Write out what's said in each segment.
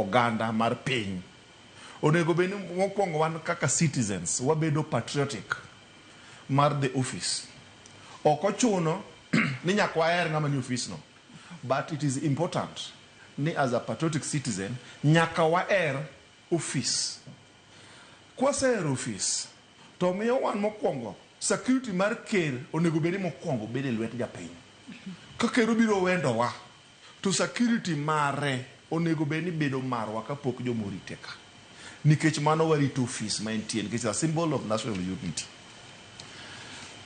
oganda mar piny. Onego bed ni mokwongo wan kaka citizens wabedo patriotic mar the office. Ok ochuno ni nyaka waher ng'ama ni ofis no. But it is important ni as a patriotic citizen nyaka waher office. Kwasehero office to miyo wan mokwongo security mar ker onego bed ni mokwongo bedo e lwet japiny. Ka ker obiro wendowa to security mare onego bed ni bedo marwa kapok joma orite ka. Nikech mano warito office ma entie nikech a symbol of national unity.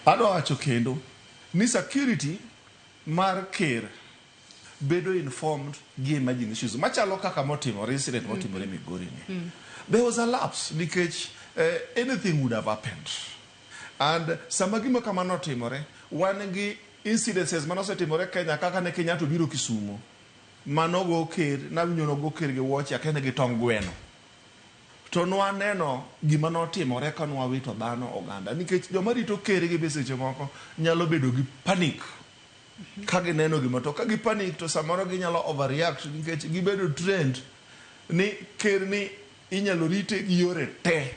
Adwa wacho kendo ni security mar ker bedo informed gi emerging issues machalo kaka motimore incident motimore Migori ni. There was a lapse nikech anything would have happened. And sama gima kamano otimore, wan gi incidences manosetimore Kenya kaka ne Kenyatta obiro Kisumo manogo ker, nawinjo nogo ker gi wuoche akia ni gi tong gweno. To nwaneno gima notimore ka nwawito dhano oganda nikech joma rito ker gi be seche moko nyalo bedo gi panic ka gineno gima to ka gi panic to samoro ginyalo overreact nikech gibedo trained ni ker ni inyalo rite gi yore te.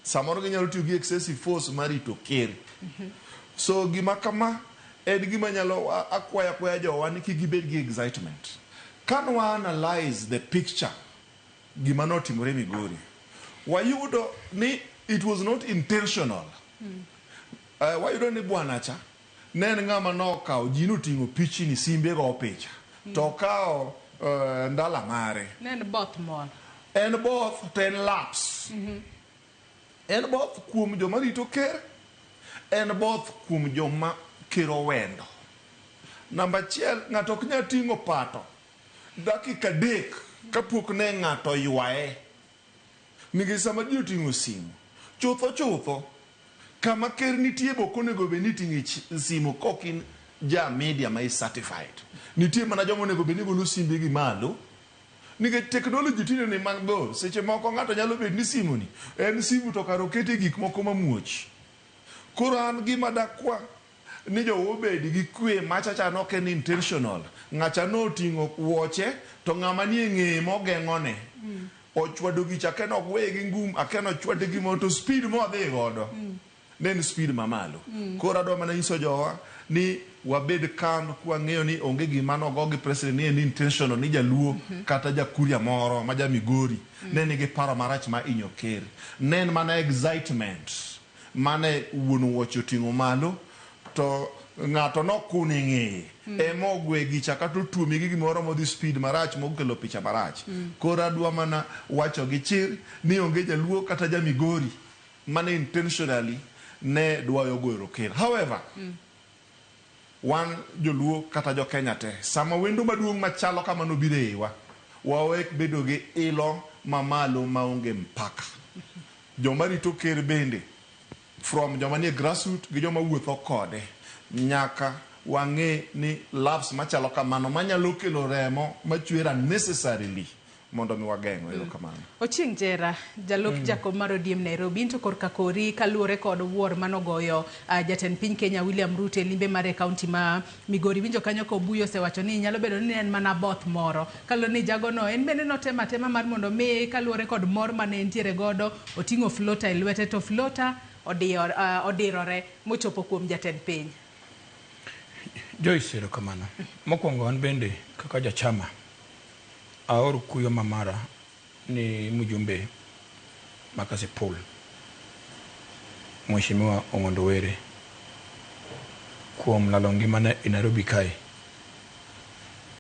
Samoro ginyalo tiyo gi excessive force mar rito ker. So gima kama en gima nyalo akwaya akwaya jowa ni kik gibed gi excitement. Ka nwa analyze the picture gima notimore Migori, wayudo ni it was not intentional. Wayudo ni bwana cha ne en ng'ama nokawo ji noting'o pichni simbe go picha to okawo ndala mare. Ne en both moro. En both to en lapse. En both kuom joma rito ker, en both kuom joma ker owendo. Namba achiel, ng'ato ok nyal ting'o pato dakika 3 kapok ne ng'ato oywaye. Nikech sama ji oting'o simu, chutho chutho, kama ker nitie be ok onego bed ni iting'e simu kok in ja media ma is certified. Nitie mana joma onego bed ni golo simbegi malo. Nikech technology tinde ni mabor, seche moko ng'ato nyalo bet ni simu ni en simu to kare okete gik moko mamuoch. Koro an gima dakwa ni jowa obed gi kwe macha cha nok en intentional. Ng'acha noting'o wuoche to ng'ama nie ng'eye mogeng'one. Ochwado gicha akia nogweye gi ngum, akia nochwade gimoro to speed modhi godo ne en speed mamalo. Koro adwa mana nyiso jowa ni wabed calm kwang'eyo ni onge gima nogo gi president ni en intentional ni jaluo kata jakuria moro ma ja Migori ne nigi paro marach ma inyo ker. Ne en mana excitement mane wuon wuoche oting'o malo to ng'ato nokune ng'eye ema ogwe gicha kata otuome gi gimoro modhi speed marach mokelo picha marach. Koro adwa mana wacho gi chir ni onge jaluo kata ja Migori mane intentionally ne dwayo goyo ker. However, wan joluo kata jo Kenya te, sama wendo maduong' machalo kama nobiro e iwa, wawek bedo gi ilo mamalo maonge mpaka. Joma rito ker bende, from joma nie grassroot gi joma wuotho kode, nyaka wang'e ni lapse machalo kamano manyalo kelo remo machwer unnecessarily mondo mi wageng'o. Erokamano. Ochieng' Jera, jalup jakom mar ODM Nairobi, into korka kori kaluwore kod wuor manogoyo jatend piny Kenya William Ruto e limbe mare e kaunti ma Migori. Winjo kanyo ka Obuyo osewacho ni nyalo bedo ni en mana both moro. Kaluwore ni jagono en bende notemo atema mar mondo mi kaluwore kod mor mane entiere godo oting'o floater e lwete to floater odirore mochopo kuom jatend piny. Joyce, erokamano. Mokwongo an bende kaka jachama aor kuyo mamara ni mjumbe ma Kasipul Mheshimiwa Ong'ondo Were kuom lalo ngimane e Nairobi kae.